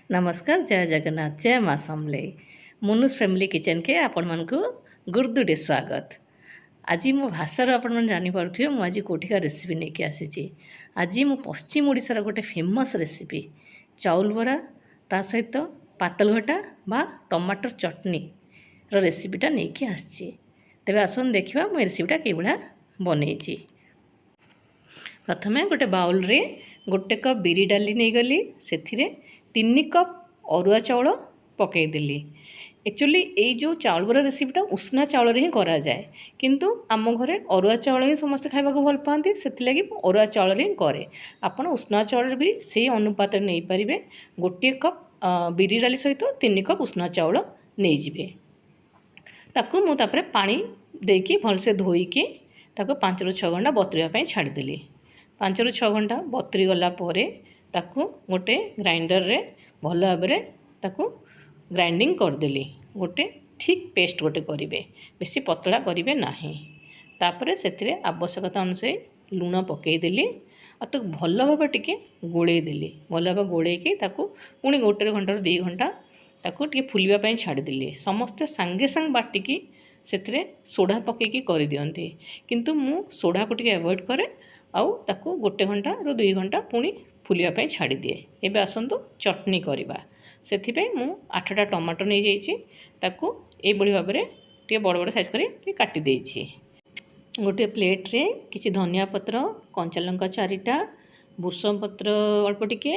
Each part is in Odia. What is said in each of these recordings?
ନମସ୍କାର, ଜୟ ଜଗନ୍ନାଥ, ଜୟ ମା ସମଲେଇ। ମୁନୁସ୍ ଫ୍ୟାମିଲି କିଚେନ୍କେ ଆପଣମାନଙ୍କୁ ଗୁର୍ଦୁଟେ ସ୍ୱାଗତ। ଆଜି ମୋ ଭାଷାରୁ ଆପଣମାନେ ଜାଣିପାରୁଥିବେ ମୁଁ ଆଜି କେଉଁଠିକା ରେସିପି ନେଇକି ଆସିଛି। ଆଜି ମୁଁ ପଶ୍ଚିମ ଓଡ଼ିଶାର ଗୋଟେ ଫେମସ୍ ରେସିପି ଚାଉଳ ବରା, ତା ସହିତ ପାତଲଘଟା ବା ଟମାଟର ଚଟଣିର ରେସିପିଟା ନେଇକି ଆସିଛି। ତେବେ ଆସନ୍ତୁ ଦେଖିବା ମୁଁ ଏ ରେସିପିଟା କିଭଳିଆ ବନେଇଛି। ପ୍ରଥମେ ଗୋଟେ ବାଉଲରେ 1 କପ୍ ବିରି ଡାଲି ନେଇଗଲି। ସେଥିରେ 3 କପ୍ ଅରୁଆ ଚାଉଳ ପକାଇଦେଲି। ଆକ୍ଚୁଆଲି ଏଇ ଯେଉଁ ଚାଉଳ ବରା ରେସିପିଟା ଉଷୁନା ଚାଉଳରେ ହିଁ କରାଯାଏ, କିନ୍ତୁ ଆମ ଘରେ ଅରୁଆ ଚାଉଳ ହିଁ ସମସ୍ତେ ଖାଇବାକୁ ଭଲ ପାଆନ୍ତି। ସେଥିଲାଗି ମୁଁ ଅରୁଆ ଚାଉଳରେ ହିଁ କରେ। ଆପଣ ଉଷୁନା ଚାଉଳରେ ବି ସେଇ ଅନୁପାତରେ ନେଇପାରିବେ। 1 କପ୍ ବିରି ଡାଲି ସହିତ 3 କପ୍ ଉଷୁନା ଚାଉଳ ନେଇଯିବେ। ତାକୁ ମୁଁ ତାପରେ ପାଣି ଦେଇକି ଭଲସେ ଧୋଇକି ତାକୁ 5ରୁ 6 ଘଣ୍ଟା ବତୁରିବା ପାଇଁ ଛାଡ଼ିଦେଲି। 5ରୁ 6 ଘଣ୍ଟା ବତୁରି ଗଲା ପରେ ତାକୁ ଗୋଟେ ଗ୍ରାଇଣ୍ଡରରେ ଭଲ ଭାବରେ ତାକୁ ଗ୍ରାଇଣ୍ଡିଙ୍ଗ କରିଦେଲି। ଗୋଟେ ଥିକ୍ ପେଷ୍ଟ ଗୋଟେ କରିବେ, ବେଶୀ ପତଳା କରିବେ ନାହିଁ। ତାପରେ ସେଥିରେ ଆବଶ୍ୟକତା ଅନୁଯାୟୀ ଲୁଣ ପକାଇଦେଲି ଆଉ ତାକୁ ଭଲ ଭାବେ ଟିକେ ଗୋଳେଇ ଦେଲି। ଭଲ ଭାବେ ଗୋଳେଇକି ତାକୁ ପୁଣି ଗୋଟେ ଘଣ୍ଟାରୁ 2 ଘଣ୍ଟା ତାକୁ ଟିକେ ଫୁଲିବା ପାଇଁ ଛାଡ଼ିଦେଲି। ସମସ୍ତେ ସାଙ୍ଗେ ସାଙ୍ଗେ ବାଟିକି ସେଥିରେ ସୋଢ଼ା ପକାଇକି କରିଦିଅନ୍ତି, କିନ୍ତୁ ମୁଁ ସୋଢ଼ାକୁ ଟିକେ ଆଭଏଡ଼ କରେ ଆଉ ତାକୁ ଗୋଟେ ଘଣ୍ଟାରୁ 2 ଘଣ୍ଟା ପୁଣି ଫୁଲିବା ପାଇଁ ଛାଡ଼ିଦିଏ। ଏବେ ଆସନ୍ତୁ ଚଟଣି କରିବା। ସେଥିପାଇଁ ମୁଁ 8ଟା ଟମାଟୋ ନେଇଯାଇଛି। ତାକୁ ଏଇଭଳି ଭାବରେ ଟିକେ ବଡ଼ ବଡ଼ ସାଇଜ୍ କରି ଟିକେ କାଟି ଦେଇଛି। ଗୋଟିଏ ପ୍ଲେଟ୍ରେ କିଛି ଧନିଆ ପତ୍ର, କଞ୍ଚା ଲଙ୍କା ଚାରିଟା, ଭୃସଙ୍ଗ ପତ୍ର ଅଳ୍ପ ଟିକେ,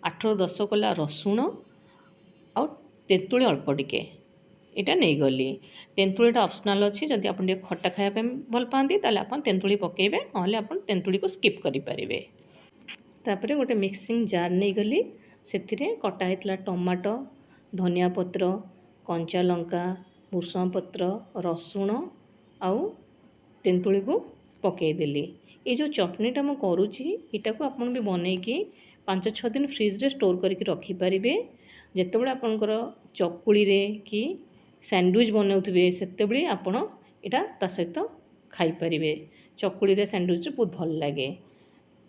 8ରୁ 10 କୋଲା ରସୁଣ ଆଉ ତେନ୍ତୁଳି ଅଳ୍ପ ଟିକେ ଏଇଟା ନେଇଗଲି। ତେନ୍ତୁଳିଟା ଅପସନାଲ୍ ଅଛି। ଯଦି ଆପଣ ଟିକେ ଖଟା ଖାଇବା ପାଇଁ ଭଲ ପାଆନ୍ତି, ତାହେଲେ ଆପଣ ତେନ୍ତୁଳି ପକାଇବେ, ନହେଲେ ଆପଣ ତେନ୍ତୁଳିକୁ ସ୍କିପ୍ କରିପାରିବେ। ତାପରେ ଗୋଟେ ମିକ୍ସିଂ ଜାର୍ ନେଇଗଲି। ସେଥିରେ କଟା ହେଇଥିଲା ଟମାଟୋ, ଧନିଆ ପତ୍ର, କଞ୍ଚା ଲଙ୍କା, ଭୃସଙ୍ଗ ପତ୍ର, ରସୁଣ ଆଉ ତେନ୍ତୁଳିକୁ ପକାଇଦେଲି। ଏଇ ଯେଉଁ ଚଟଣିଟା ମୁଁ କରୁଛି, ଏଇଟାକୁ ଆପଣ ବି ବନେଇକି 5-6 ଦିନ ଫ୍ରିଜରେ ଷ୍ଟୋର୍ କରିକି ରଖିପାରିବେ। ଯେତେବେଳେ ଆପଣଙ୍କର ଚକୁଳିରେ କି ସ୍ୟାଣ୍ଡୱିଚ୍ ବନାଉଥିବେ, ସେତେବେଳେ ଆପଣ ଏଇଟା ତା ସହିତ ଖାଇପାରିବେ। ଚକୁଳିରେ, ସ୍ୟାଣ୍ଡୱିଚ୍ରେ ବହୁତ ଭଲ ଲାଗେ।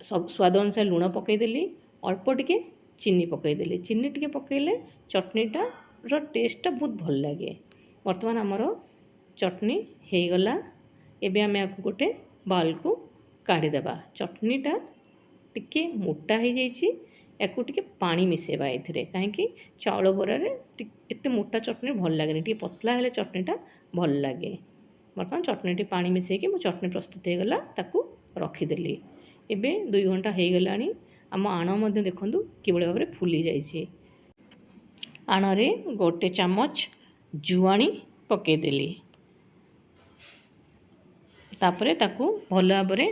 ସବୁ ସ୍ୱାଦ ଅନୁସାରେ ଲୁଣ ପକାଇଦେଲି, ଅଳ୍ପ ଟିକେ ଚିନି ପକାଇଦେଲି। ଚିନି ଟିକେ ପକାଇଲେ ଚଟଣିଟାର ଟେଷ୍ଟଟା ବହୁତ ଭଲ ଲାଗେ। ବର୍ତ୍ତମାନ ଆମର ଚଟଣି ହେଇଗଲା। ଏବେ ଆମେ ୟାକୁ ଗୋଟେ ବାଉଲକୁ କାଢ଼ିଦେବା। ଚଟଣିଟା ଟିକେ ମୋଟା ହେଇଯାଇଛି, ୟାକୁ ଟିକେ ପାଣି ମିଶାଇବା ଏଥିରେ, କାହିଁକି ଚାଉଳ ବରାରେ ଏତେ ମୋଟା ଚଟଣି ଭଲ ଲାଗେନି। ଟିକେ ପତଳା ହେଲେ ଚଟଣିଟା ଭଲ ଲାଗେ। ବର୍ତ୍ତମାନ ଚଟଣିଟି ପାଣି ମିଶାଇକି ମୋ ଚଟଣି ପ୍ରସ୍ତୁତ ହେଇଗଲା, ତାକୁ ରଖିଦେଲି। ଏବେ 2 ଘଣ୍ଟା ହେଇଗଲାଣି। ଆମ ଆଣ ମଧ୍ୟ ଦେଖନ୍ତୁ କିଭଳି ଭାବରେ ଫୁଲି ଯାଇଛି। ଆଣରେ 1 ଚାମଚ ଜୁଆଣି ପକାଇଦେଲି। ତାପରେ ତାକୁ ଭଲ ଭାବରେ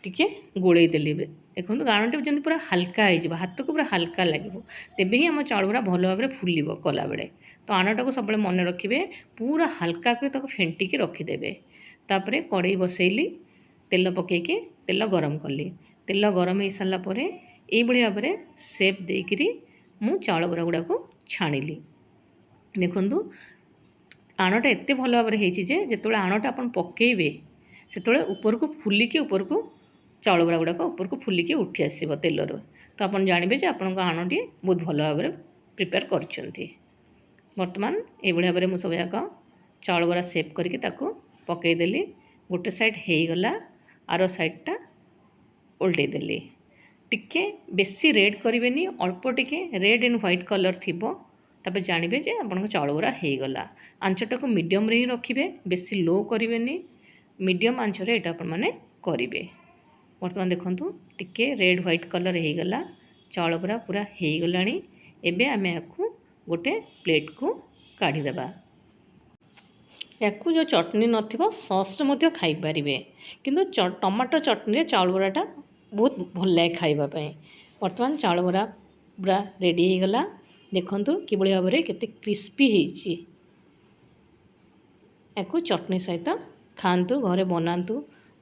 ଟିକେ ଗୋଳେଇ ଦେଲି। ଦେଖନ୍ତୁ, ଆଣଟି ଯେମିତି ପୁରା ହାଲକା ହେଇଯିବ, ହାତକୁ ପୁରା ହାଲକା ଲାଗିବ, ତେବେ ହିଁ ଆମ ଚାଉଳ ଗୁଡ଼ା ଭଲ ଭାବରେ ଫୁଲିବ କଲାବେଳେ। ତ ଆଣଟାକୁ ସବୁବେଳେ ମନେ ରଖିବେ, ପୁରା ହାଲକା କରି ତାକୁ ଫେଣ୍ଟିକି ରଖିଦେବେ। ତାପରେ କଡ଼େଇ ବସେଇଲି। ତେଲ ପକାଇକି ତେଲ ଗରମ କଲି। ତେଲ ଗରମ ହେଇସାରିଲା ପରେ ଏଇଭଳି ଭାବରେ ସେପ୍ ଦେଇକିରି ମୁଁ ଚାଉଳ ବରା ଗୁଡ଼ାକୁ ଛାଣିଲି। ଦେଖନ୍ତୁ, ଆଣଟା ଏତେ ଭଲ ଭାବରେ ହେଇଛି ଯେ ଯେତେବେଳେ ଆଣଟା ଆପଣ ପକାଇବେ, ସେତେବେଳେ ଉପରକୁ ଫୁଲିକି ଉପରକୁ ଚାଉଳ ବରା ଗୁଡ଼ାକ ଉପରକୁ ଫୁଲିକି ଉଠି ଆସିବ ତେଲରୁ। ତ ଆପଣ ଜାଣିବେ ଯେ ଆପଣଙ୍କ ଆଣଟି ବହୁତ ଭଲ ଭାବରେ ପ୍ରିପେୟାର କରିଛନ୍ତି। ବର୍ତ୍ତମାନ ଏଇଭଳି ଭାବରେ ମୁଁ ସବୁଯାକ ଚାଉଳ ବରା ସେପ୍ କରିକି ତାକୁ ପକାଇଦେଲି। ଗୋଟେ ସାଇଡ଼୍ ହେଇଗଲା, ଆର ସାଇଡ଼୍ଟା ଓଲଟେଇ ଦେଲି। ଟିକେ ବେଶୀ ରେଡ଼୍ କରିବେନି, ଅଳ୍ପ ଟିକେ ରେଡ଼୍ ଆଣ୍ଡ ହ୍ୱାଇଟ୍ କଲର୍ ଥିବ, ତାପରେ ଜାଣିବେ ଯେ ଆପଣଙ୍କ ଚାଉଳ ବରା ହେଇଗଲା। ଆଞ୍ଚଟାକୁ ମିଡ଼ିୟମରେ ହିଁ ରଖିବେ, ବେଶୀ ଲୋ କରିବେନି। ମିଡ଼ିୟମ୍ ଆଞ୍ଚରେ ଏଇଟା ଆପଣମାନେ କରିବେ। ବର୍ତ୍ତମାନ ଦେଖନ୍ତୁ, ଟିକେ ରେଡ଼୍ ହ୍ୱାଇଟ୍ କଲର୍ ହେଇଗଲା, ଚାଉଳ ବରା ପୁରା ହେଇଗଲାଣି। ଏବେ ଆମେ ୟାକୁ ଗୋଟେ ପ୍ଲେଟ୍କୁ କାଢ଼ିଦେବା। ୟାକୁ ଯେଉଁ ଚଟଣି ନଥିବ, ସସ୍ରେ ମଧ୍ୟ ଖାଇପାରିବେ, କିନ୍ତୁ ଟମାଟୋ ଚଟଣିରେ ଚାଉଳ ବରାଟା ବହୁତ ଭଲ ଲାଗେ ଖାଇବା ପାଇଁ। ବର୍ତ୍ତମାନ ଚାଉଳ ବରା ପୁରା ରେଡ଼ି ହେଇଗଲା। ଦେଖନ୍ତୁ କିଭଳି ଭାବରେ କେତେ କ୍ରିସ୍ପି ହେଇଛି। ୟାକୁ ଚଟଣି ସହିତ ଖାଆନ୍ତୁ, ଘରେ ବନାନ୍ତୁ,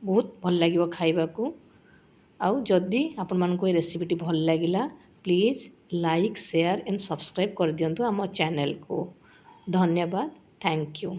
ବହୁତ ଭଲ ଲାଗିବ ଖାଇବାକୁ। ଆଉ ଯଦି ଆପଣମାନଙ୍କୁ ଏ ରେସିପିଟି ଭଲ ଲାଗିଲା, please like, share and subscribe କରିଦିଅନ୍ତୁ ଆମ ଚ୍ୟାନେଲକୁ। ଧନ୍ୟବାଦ, thank you.